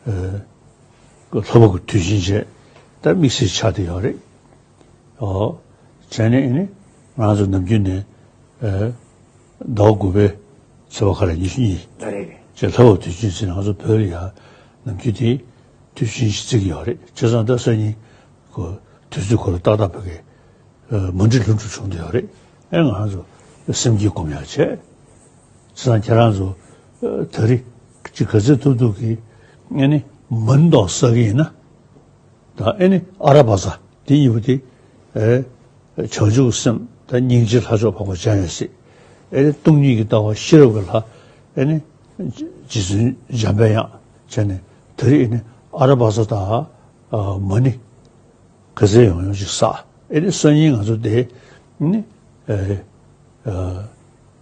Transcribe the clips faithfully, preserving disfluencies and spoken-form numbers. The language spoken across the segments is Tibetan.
ལྷ་བབས་ཀྱི་དུས་ཆེན་བྱས། ད་དམིགས་བསལ་ཆགས་བསྡད་ཡོད་རེད། ཨོ། བྱས་ནས་ཨེ་ནི་ང་ཚོ་ནམ་རྒྱུན་ནས་ཨེ་ཟླ་བ་དགུ་པའི་ཚེས་པ་ཁ་ལ་ཉི་ཤུ་གཉིས། རེད་རེད། བྱས་ལྷ་བབས་དུས་ཆེན་ཟེར་ནས་ང་ཚོ་བོད་ལ་ཡ་ནམ་རྒྱུན་དེ་དུས་ཆེན་ཞིག་བརྩི་གི་ཡོད་རེད། བྱས་ཙང་ད་སང་ཉིན་ཁོ་དུས་ཚོད་ཁོ་ལ་ཏག་ཏག་ཕ་གི་མ་འགྲིག་ལྷུན་གྲུབ་བྱུང་བསྡད་ཡོད་རེད། ཨེ་ང་ཚོ་སེམས་བསྐྱེད་སྒོམ་ཡག་བྱས། བྱས་ཙང་ཁྱེད་རང་ཚོ་ཨ་ད་རེས་ཅིག་ག་ཚོད་ཐུབ་ཐུབ་ཀྱིས་ཨེ་ནི་མ་ཎི་དང་བསགས་ཀྱི་ཡིན་ན། ད་ཨེ་ནི་ཨ་ར་བ་ཙ་དེ་གཉིས་པོ་དེ་ཨེ་བྱང་ཆུབ་སེམས་དང་སྙིང་རྗེ་ལྷ་མཆོག་འཕགས་པ་འཇམ་དབྱངས་སྲས། ཨེ་ནི་སྟོང་ཉིད་ཀྱི་ལྟ་བ་ཤེས་རབ་ཀྱི་ལྷ། ཨེ་ནི་རྗེ་བཙུན་འཇམ་པའི་དབྱངས་བྱས་ནས་ད་རེས་ཨེ་ནི་ཨ་ར་བ་ཙ་དང་མ་ཎི་ག་ཚོད་ཡོང་ཡོང་ཅིག་བསགས། ཨེ་ནི་སང་ཉིན་ང་ཚོ་དེ་ནི་ཨེ་ཨེ་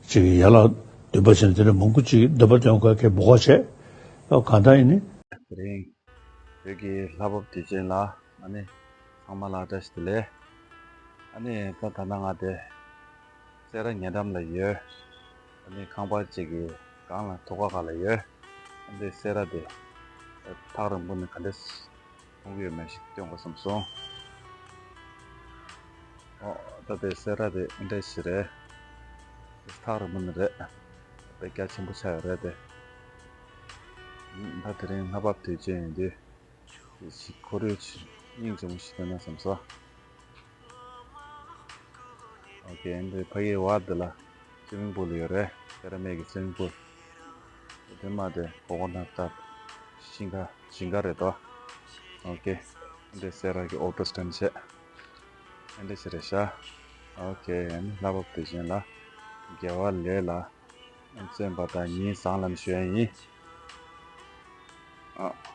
ཅིག་ཡན་ལག་བདུན་པ་བྱས་ནས་དེ་འདྲ་མང་པོ་ཅིག་འདོན་པ་འདོན་དགོས་ཀྱི་མི་དགོས་བྱས། གང་ལྟར་ཨེ་ནི། དེ་རིང་བོད་ཀྱི་ལྷ་བབས་དུས་ཆེན་ལ་ཨ་ནི་ཚང་མ་ལ་བཀྲ་ཤིས་བདེ་ལེགས། ཨ་ནི་ད་ད་ལྟ་ང་དེ་སེ་ར་ཉེ་འགྲམ་ལ་ཡོད། ཨ་ནི་ཁང་པ་གཅིག་གི་སྒང་ལ་ཐུག་ཁ་ཁ་ལ་ཡོད། ཨ་ནི་སེ་ར་དེ་ཐག་རིང་པོ་ནས་ག་འདྲས་མཐོང་གི་ཡོད་མེད་ཞིག་སྟོན་དགོས་བསམ་སོང་། ཨོ། ད་དེ་སེ་ར་དེ་ཨེ་འདྲས་ཞིག་རེད། ཐག་རིང་པོ་ནས་རེད། དཔེ་རྒྱ་ཆེན་པོ་ཆགས་ཡོད་རེད་དེ། ད་དེ་རིང་ལྷ་བབས་དུས་ཆེན་ཡིན་དུས། ཞིག་ཁོར་ཡུག་ཅིག་སྙིང་རྗེ་མོ་ཞིག་སྟོན་ན་བསམ་སོང་། ཨོ་ཁེ། འདི་ཕ་གིའི་བར་འདི་ལ་སུའི་མིང་པུལ་ཡོད་རེད། སེ་ར་སྨད་ཀྱི་སུའི་མིང་པུལ། དེ་མ་དེ་ཀོ་ཀོ་ནཊ་ད་ཞིང་ཁ་ཞིང་ཁ་རེད་དོ། ཨོ་ཁེ། འདི་སེ་ར་གི་ཨོ་ཏོ་སི་ཊེན་ཌི་བྱས། འདི་ཞིག་རེད་ཤག། ཨོ་ཁེ། ལྷ་བབས་དུས་ཆེན་ལ་དགེ་བ་ལས་ལ་བརྩོན་པ་དང་ཉིན་བཟང་ལམ་ཞུ་ཡ་ཡིན། ཨ།